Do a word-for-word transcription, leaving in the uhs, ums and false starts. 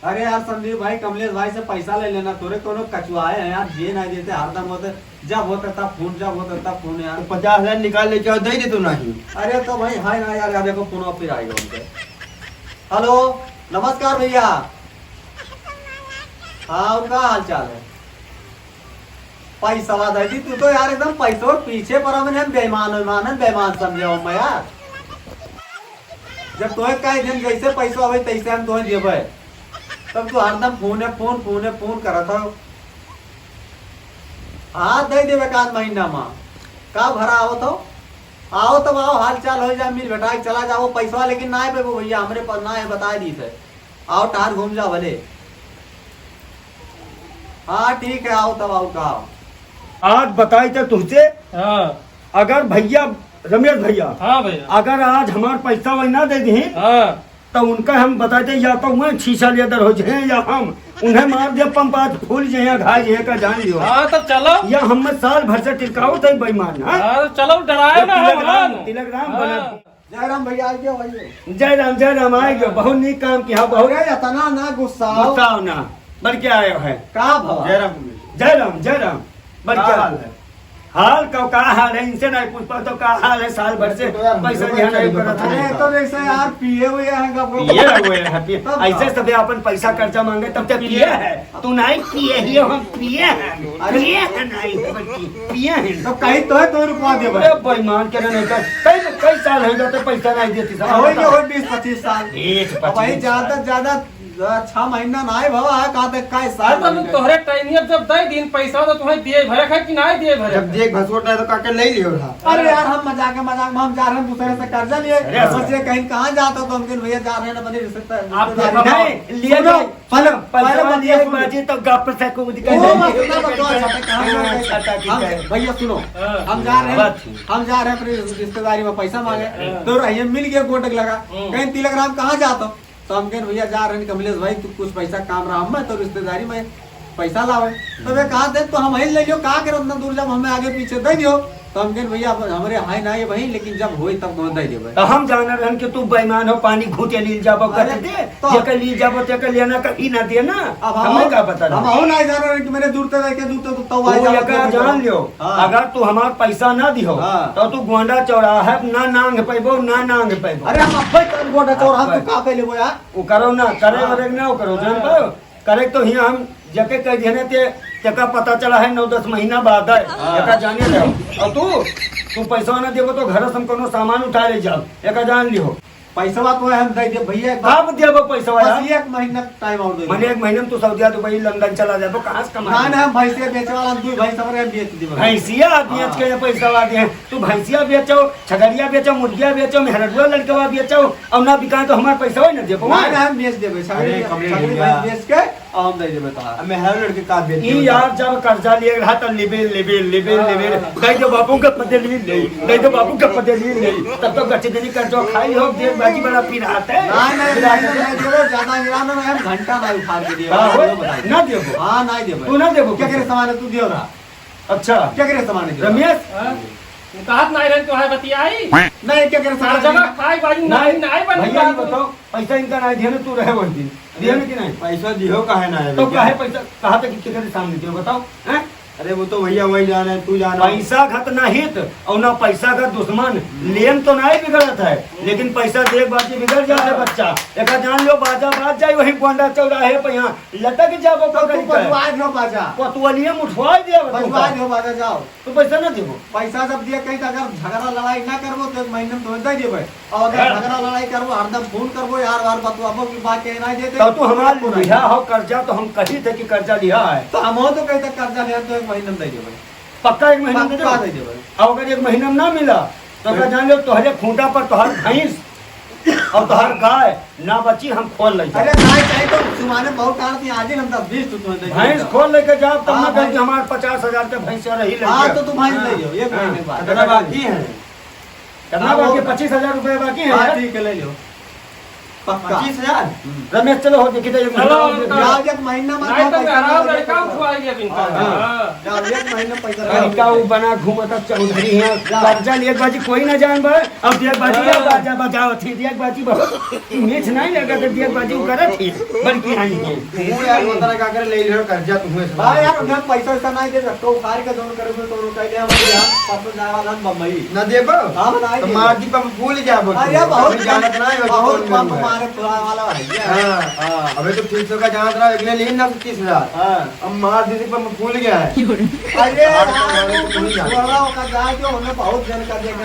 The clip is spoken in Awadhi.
अरे यार संदीप भाई, कमलेश भाई से पैसा ले लेना, तोरे कोनो कचुआए हैं यार, जिए नहीं देते, हरदम होते, जब होते तब फोन, जब होते तब फोन यार। तो पचास हजार निकाल लेके आओ, दे दे तू नहीं। अरे तो भाई, हाय ना यार, यार देखो फोन फिर आएगा उनके। हेलो, नमस्कार भैया। हाँ, और का हाल चाल है? पैसवा दे दी, तू तो यार एकदम पैसों के पीछे पड़ा, मने हम बेईमान, बेईमान, हम बेईमान समझे हो मैं यार। जब तोहे कह दिन जैसे पैसा होवे तैसे हम तोहे देबे, तब तू हरदम फोन है, फोन, फोन है, फोन करत हो। हाँ, दे देबे एक आध महीना में। का भरा आवत हो? आओ तब आओ, हाल चाल हो जाए, मिल भेटाई चला जाओ, पैसवा लेकिन ना आए पेबो भैया, हमरे पास ना है, बता दी थे। आओ, टहर घूम जाओ भले। हाँ, ठीक है, आओ तब, आओ, का आओ। आज बताई तो तुझसे, हाँ। अगर भैया, रमेश भैया, हाँ भैया। अगर आज हमार पैसा वही ना दे दी, हाँ। तो उनका हम बताई दे, या तो वह छीछा लेदर हो जाए, या हम उन्हें मार दे, पंप आज फूल जाए, घाय जाए, का जान लियो। हाँ, तब चलो। या हम साल भर से टिकाओ थे बेईमान, हाँ? हाँ, तो चलो, डराए तो ना, हम तिलक राम, हाँ। तिलक राम बना। हाँ। जय राम भैया, आ गया भाई। जय राम, जय राम, आ गया। हाँ। बहुत नीक काम किया, बहुत। अरे, इतना ना गुस्साओ। गुस्साओ ना, बन के आयो है। का भवा? जय राम। जय राम, जय राम, बन का के हाल है? हाल का, का हाल है? इनसे नहीं पूछ पाओ तो का हाल है? साल भर से तो यार, पैसा हम लोग दिया नहीं चाहिए करत पता है। नहीं। अरे, तो जैसे यार, पिए हुए हैं, गप गप। पिए हुए हैं, पिए। तब ऐसे का? सब अपन पैसा कर्जा मांगे, तब तक पिए पिए है। तू नहीं पिए ही हो, हम पिए हैं। अरे। पिए हैं नहीं, बल्कि पिए हैं। तो कहीं तो है, दो रुपया दे भाई। अरे बेईमान के नहीं कर। कई, कई साल हो जाते पैसा नहीं देती सब। हो गया, हो बीस पच्चीस साल। बीस अब भाई पच्चीस ज्यादा साल। ज्यादा, अ, छह महीना ना आए भवा है, कहाँ तक का साल अरे तो हो गया? तोहरे टाइम जब दे दिन पैसा तो तुम्हें दिए भरे है कि नहीं दिए भरे? जब देख भसोट है तो काके ले लियो रहा। अरे यार, हम मजाक, मजाक में हम जा रहे हैं दूसरे से कर्जा लिए। अरे बस ये कहीं कहाँ जाता तो हम कहें भैया जा रहे हैं ना, बनी रिश्तेदार। आप रिश्तेदारी देखो, में। नहीं, लिए सुनो, नहीं। पहले, पहले पैसा बात लिए ये सुनो। बाजी तो गप से कूद के वो जाइए। बस इतना बकवास है, कहाँ हाँ, जाएंगे? अच्छा, ठीक हम, है। भैया सुनो, हाँ। हम जा रहे हैं, बात सुनो। हम जा रहे हैं अपनी रिश्तेदारी में पैसा मांगे, हाँ। तो रहिए मिल गया गोटक लगा, हम्म। कहीं तिलक राम कहाँ जाता? तो हम कहें भैया जा रहे हैं कमलेश भाई, तू कुछ पैसा काम रहा, हम तो रिश्तेदारी में पैसा लावे। तो वे कहा थे तो हम ही ले लियो, का करे उतना दूर जब हमें आगे पीछे दे दियो। तो हम कहें भैया अब हमरे हाय ना ये भाई, लेकिन जब होई तब तुम्हें दे देबे। तो हम जाना रहन कि तू बेईमान हो, पानी घूटे लील जाबो अरे, कहते थे, तो जेकर लील जाबो तेकर लेना कभी ना देना। अब हम हमें का पता हम रहा? हो ना जाना रहन कि मैंने दूर तक देखे, दूर तक तो तब तू आए जाओ, एका तब जान जाओ। लियो, हाँ। अगर तू हमार पैसा ना दिहो, हाँ। तो तू गोंडा चौराहे पे ना नांग पैबो, ना नांग पैबो। अरे हम अब्बे तक गोंडा चौराहा अब्बे। तू का पे लेबो यार? वो करो ना, करे हाँ। वरे ना वो करो, जान हाँ। पाओ? करे तो हियाँ हम जके कह दिहने ते, तेका पता चला है नौ दस महीना बाद है, हाँ। एका जाने ले। और तू, तू पैसा ना देबो तो घर से हम कोनो सामान उठा ले जाओ, एका जान लिहो। पैसवा तो हम दे दे भैया, एक बार। कब देबो पैसवा बस यार? एक महीना टाइम और दे दे। मने एक महीना में तू सऊदिया, दुबई, लंदन चला जाबो, कहाँ से कमा ना, लेबो? ना, हम भैंसिया बेचे वाला, हम दू भैंस हमरे बेच देबे। भैंसिया बेच हाँ। के पैसवा दे, तू भैंसिया बेचो, छगड़िया बेचो, मुर्गिया बेचो, मेहररुआ लड़कवा बेचो, और ना बिकाए तो हमार पैसा होई ना देबो। ना, ना, हम बेच देबे, छगड़ी अरे, बेच, कमरे छगड़ी भैया। भैंस बेच के, और हम दे देबे तोहार। अब मेहरारू लड़के का बेच ई देबे? यार, जब कर्जा लिए रहा त लिबे, लिबे, लिबे, हाँ, लिबे, हाँ। दे दो बाबू का पदे ली ले, दे दो बाबू का पदे ली ले, तब तो गच्चे देनी कर्जा खाई हो, देख बाजी बड़ा पिरात है। ना, ना, पिरात ना, है। ना, देबे, ज्यादा गिरा ना, ना, हम घंटा ना उखाड़ के दिए, हाँ, हम हो, लोग बताए। ना देबो। हाँ, ना देबो। तू ना देबो क्या करे पैसा। सामान है, तू दियो रहा। अच्छा। क्या करे सामान है, दियो रहा। रमेश? हाँ? वो कहत नहीं रहे, तो है बतियाई। नहीं, क्या करे सामान सामान जमा है? खाई बाजी नहीं, नहीं, नहीं बन भैया, रहा ये तो। बताओ, पैसा इनका नहीं दिया ना, तू रहे वही दिन। दिया ना कि नहीं? पैसा दियो काहे ना है तो भैया? काहे पैसा, कहाँ तक किसके सामने दियो बताओ, हैं? अरे वो तो भैया वही जाने, तू जाना। पैसा घत ना हित और ना पैसा का दुश्मन, लेन तो नहीं बिगड़त है, लेकिन पैसा देख बाजी बिगड़ जात है बच्चा। एका जान लो, बाजा बाज जाई वही गोंडा चौराहे पे, यहाँ लटक जाबो तो पकड़ तू के। बजवाए दो बाजा। कोतवालिया में उठवाए दिया बा तू बजवाए का। दो बाजा, जाओ। तू पैसा ना देबो। पैसा जब दिया कहीं तो अगर झगड़ा लड़ाई ना करबो तो एक महीने में तुम्हें दे देबे। और अगर हाँ। झगड़ा लड़ाई करबो, हरदम फोन करबो, यार, बार बतवाबो कि बात के ना देते। तो तू हमार तो नहीं। लिहा हो कर्जा, तो हम कही थे कि कर्जा लिहा है। तो हम हो तो कहीं तक कर्जा लिहा, तो एक महीने में दे देबे। पक्का एक महीने में दे पक्का देबे। दे देबे। अब अगर एक महीने में ना मिला, तो का अरे। जान लो, तोहरे खूंटा पर तोहर भैंस और तोहर गाय ना बची, हम खोल ले अरे, जाए। गाय चाहे तो तुम्हारे बहुत कारण थी, आज ही हम दस बीस तो तुम्हें दे भैंस देंगे। खोल लेके जाओ, तब हाँ, ना कहें कि भैंस। हमारे पचास हजार के भैंस रही हाँ, लेके। तो तुम भैंस हाँ। ले जाओ, एक हाँ। महीने बाद। कितना बाकी है? कितना हाँ, बाकी वो है? पच्चीस हजार रुपये बाकी है हाँ, यार। ठीक है, ले लो। पक्का। पच्चीस हजार? रमेश, चलो हो, देखी तो एक चलो, महीना और दे दो। जाओ, एक महीना में नहीं तो पैसा मेरा दे दो। लड़का उठवाई दिया बिन हाँ, काम। हाँ। हाँ। जाओ, एक महीना में पैसा लड़का दे दो। वो बना घूमता चौधरी है, जाओ। कर्जा लिए बाजी कोई ना जान बा, अब ये बाजी हाँ। बाजा बजाओ थी, ये बाजी बा-, मीठ नहीं लगा तो ये बाजी करत थी, बल्कि आई है। तू यार, वो तरह का कर ले लियो कर्जा, तू है भाई यार, उन्हें पैसा वैसा नहीं दे सकते, उखाड़ के दोनों करे में तो उन्होंने कह दिया, हम यहाँ परसों जाए वाला हम बम्बई। ना देबो? हाँ, ना तो देबो। मार दी, पंप फूल जाबो तू। अरे, बहुत अभी जानत ना है, बहुत कौन पंप मेमू है। मारे फुलाए वाला है, ये। हाँ। हाँ। अबे तो ठीक से का जानत रहा, एक ने ली ना तीस हजार। हाँ। अब मार दी थी, पंप फूल गया है। अरे, हाथ यार, मारे वो तो कुछ नहीं जाता। थोड़ा होकर जाए, जो उन्हें बहुत जन कर दिया,